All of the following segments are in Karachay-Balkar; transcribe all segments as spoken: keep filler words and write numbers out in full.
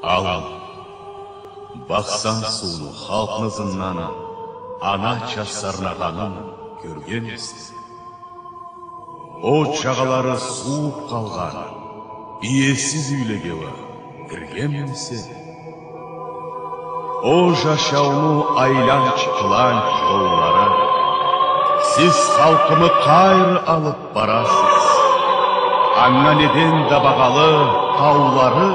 Ал, Бахсан сууну халкъны ызындан анача сарнагъанын кёргенмисиз? От жагъалары сууп къалгъан иесиз юйлеге уа киргенмисиз? О жашауну айланч-къыланч жоллары, сиз халкъымы къайры алып барасыз? Анга неден да багъалы таулары,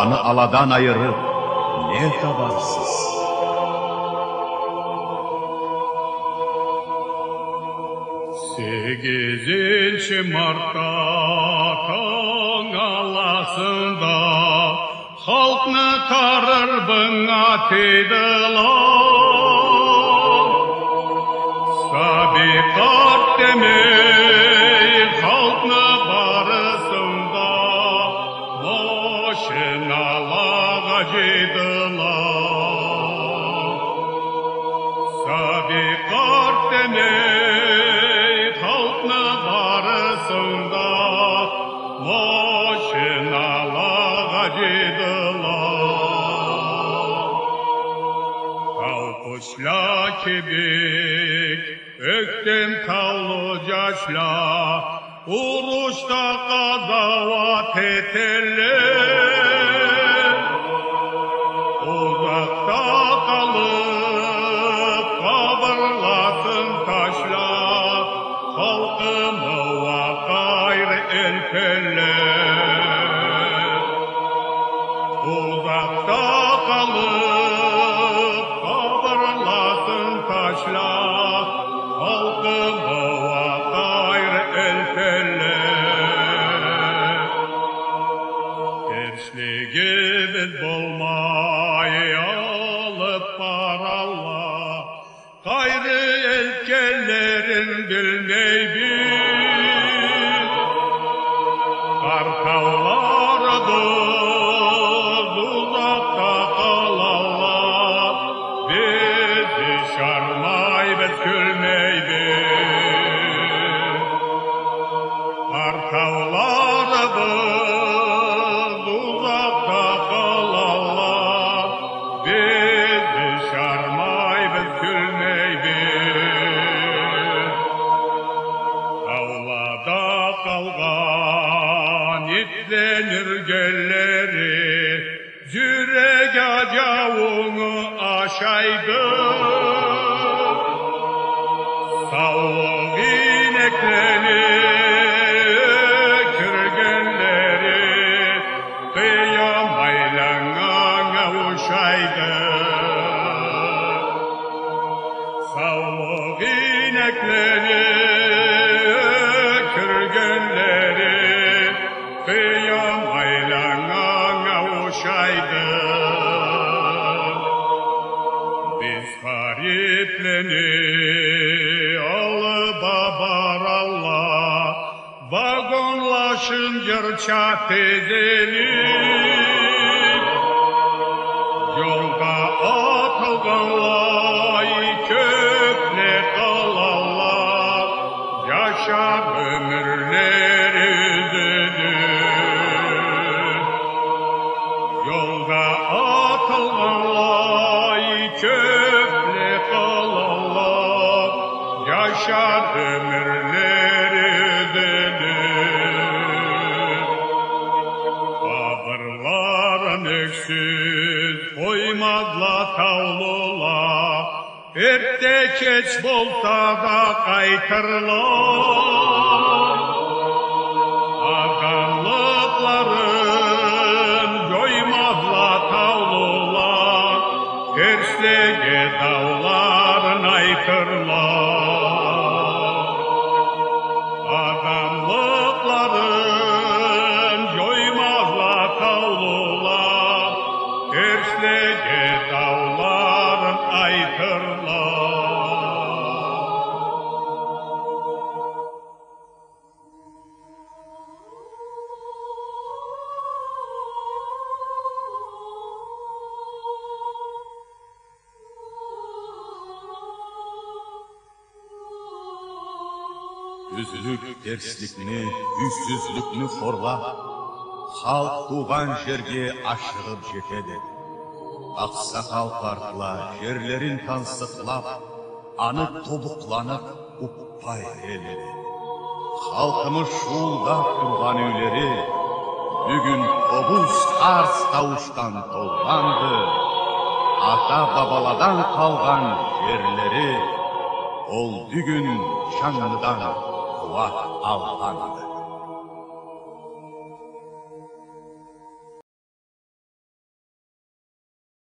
аны аладан айырып не табарсыз? Сегизинчи мартда тонг аласында халкъны тарырбынга тыйдыла. Сабий, къарт демей, халкъны барысын да машиналагъа жыйдыла. Сабий, къарт демей, халкъны барысын да машиналагъа жыйдыла. Тау къушла кибик ёктем таулу жашла урушда къазауат этелле. Узакъда къалып, къабырласын ташла, халкъымы уа къайры элтелле. Узакъда къалып, къабырласын ташла, халкъымы уа къайры элтелле. Терслигибиз болмай алып баралла, къайры элтгенлерин билмейбиз. Къарт тауларыбыз узакъда къалалла, биз ышанмайбыз, кюлмейбиз. Къарт тауларыбыз узакъда къалалла, биз ышанмайбыз, кюлмейбиз. Таулада къалгъан итлени юргенлери жюрек ажаууну ашайды. Саулукъ ийнеклени ёкюргенлери къыям айланнганнга ушайды. Саулукъ ийнеклени ёкюргенлери къыям айланнганнга ушайды. Биз хариплени алып баралла, вагонла шынжырча тизилип, жолда атылгъанлай кёпле къалалла, жашар ёмюрлери юзюлюп. Жолда атылгъанлай кёпле къалалла, жашар ёмюрлери юзюлюп. Къабырларын ёксюз къоймазла таулула, эртте-кеч болса да къайтырла. Адамлыкъларын жоймазла таулула, терслеге дауларын айтырла. Адамлыкъларын жоймазла таулула, терслеге дауларын айтырла. Тюзлюк терсликни, юйсюзлюкню хорла. Халкъ туугъан жерге ашыгъыб жетеди. Акъсакъал къартла жерлерин тансыкълаб, аны тобукъланыб уппа этелле. Халкъымыз шуулдаб тургъан юйлери бюгюн къобуз, тарс тауушдан толгъанды. Ата-бабаладан къалгъан жерлери ол бюгюн жангыдан къууат алгъанды.